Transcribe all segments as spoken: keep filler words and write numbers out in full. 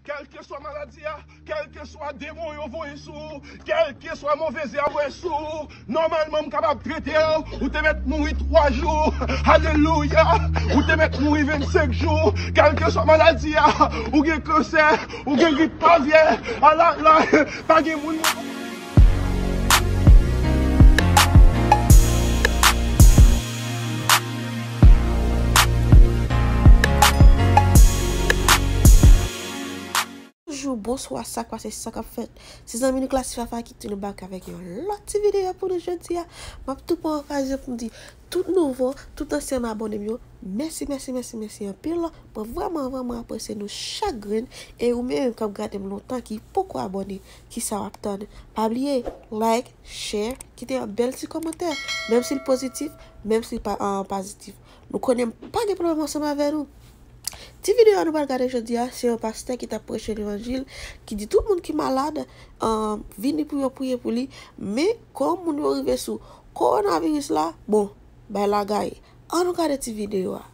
Kèlkeswa maladi a, kèlkeswa demon yo voye sou ou, kèlkeswa movèzè a voye sou ou, nòmalman m kapab trete w, ou te mèt mouri twa jou. Alelouya! Ou te mèt mouri vennsenk jou, kèlkeswa maladi a, ou gen kansè, ou gen grip avyè, ala la, pa gen moun. Bonjou, bonswa, sa k pase, sa k ap fèt? Se zanmi nou Classy Fafa ki tounen bak avèk yon lòt ti videyo pou nou jodi a. M ap tou pran okazyon pou m di tout nouvo, tout ansyen abòne m yo, mèsi, mèsi, mèsi, mèsi anpil. Mwen vrèman, vrèman apresye nou chak grenn. E ou menm k ap gade m lontan ki poko abòne, kisa w ap tann? Pa bliye, like, share, kite yon bèl ti kòmantè, menm si l pozitif, menm si l pa, ah, pozitif. Nou konnen m pa gen pwoblèm ansanm avè nou. Ti videyo a nou pral gade jodi a, se yon pastè ki t ap preche levanjil, ki di tout moun ki malad, ah, vini pou yo priye pou li. Men, kòm moun yo rive sou kowonaviris la, bon, bay la gaye. Ann nou gade ti videyo a.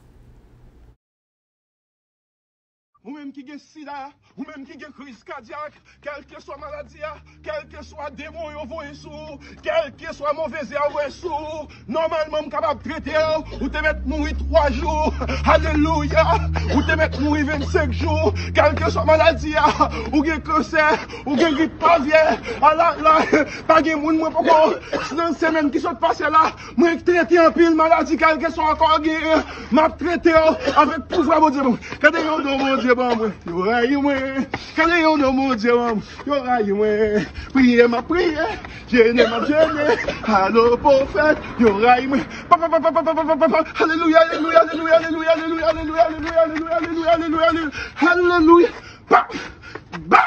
Ou menm ki gen sida, ou menm ki gen kriz kadyak, kèlkeswa maladi a, kèlkeswa demon yo voye sou ou, kèlkeswa movèzè a voye sou ou, nòmalman m kapab trete w, ou te mèt mouri twa jou. Alelouya! Ou te mèt mouri vennsenk jou, kèlkeswa maladi a, ou gen kansè, ou gen grip avyè, ala la, pa gen moun mwen poko, nan semèn ki sot pase la, mwen trete anpil maladi, kèlkeswa ankò w genyen, m ap trete w avèk pouvwa Bondye ban mwen. Gade yon don Bondye ban mwen, yo rayi mwen. Gade yon don Bondye ban mwen, yo rayi mwen. Priye, m ap priye. Jene, m ap jene. Alo, pwofèt, yo rayi mwen. Pa, pa, pa, pa, pa, pa, pa, pa, pa. Alelouya, alelouya, alelouya, alelouya, alelouya, alelouya, alelouya, alelouya, alelouya, alelouya, alelouya, alelouya. Alelouya. Ba! Ba!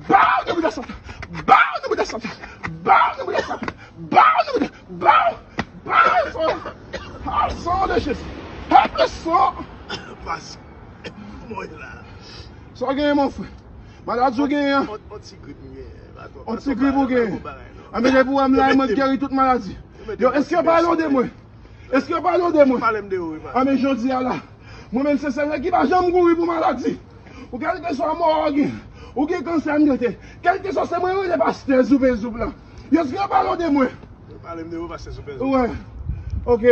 Ba! Nan bouda Satan! Ba! Nan bouda Satan! Ba! Nan bouda Satan! Ba! Nan bouda! Ba! Ba! Satan! Ah, sang de Jésus! Help le sang! Pas, mwen la. Sa w genyen, mon frè? Maladi w genyen an? On, on ti grip m genyen, pa twòp. On ti grip ou genyen? Anben, depi w wè m la, mwen geri tout maladi. Yo, èske yo pale w de mwen? Èske yo pale w de mwen? Pale m de ou, wi, pastè. Anben, jodi a la, mwen menm se sèl nèg ki pa janm kouri pou maladi. Ou kèlkeswa mò w gen, ou gen kansè m trete. Kèlkeswa se mwen rele pastè Zoubenzoup lan. Yo, èske yo pale w de mwen? Yo pale m de ou, pastè Zoubenzoup. Wè. Ok.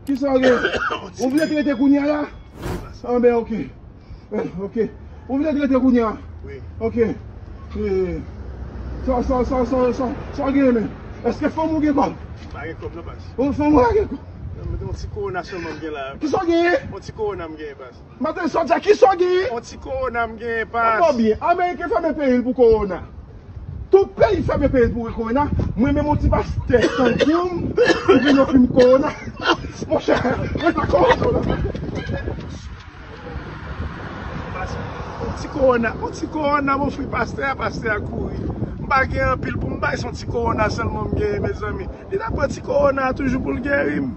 Kisa w gen? Ou vle trete kounye a la? Anben, ok. Eh, ok. Ou vle trete kounye a? Wi. Ok. Eh, sa, sa, sa, sa, sa, sa w genyen menm? Èske fanm ou gen kòb? M pa gen kòb non, pas. Ou fanm ou pa gen kòb? Non, men yon ti kowona sèlman m gen la. Kisa w genyen? Yon ti kowona m genyen, pas. Maten sòti a, kisa w genyen? Yon ti kowona m genyen, pas. Bon, byen. Ameriken fèmen peyi l pou kowona. Tout peyi fèmen peyi l pou kowona. Mwen menm yon ti pastè tankou m, ou vin ofri m kowona. Monchè, mwen pa kowona la. Yon ti kowona, yon ti kowona m ofri pastè a, pastè a kouri. M pa gen anpil pou m bay, se yon ti kowona sèlman m genyen, mezanmi. Li t ap pran ti kowona a toujou pou l geri m.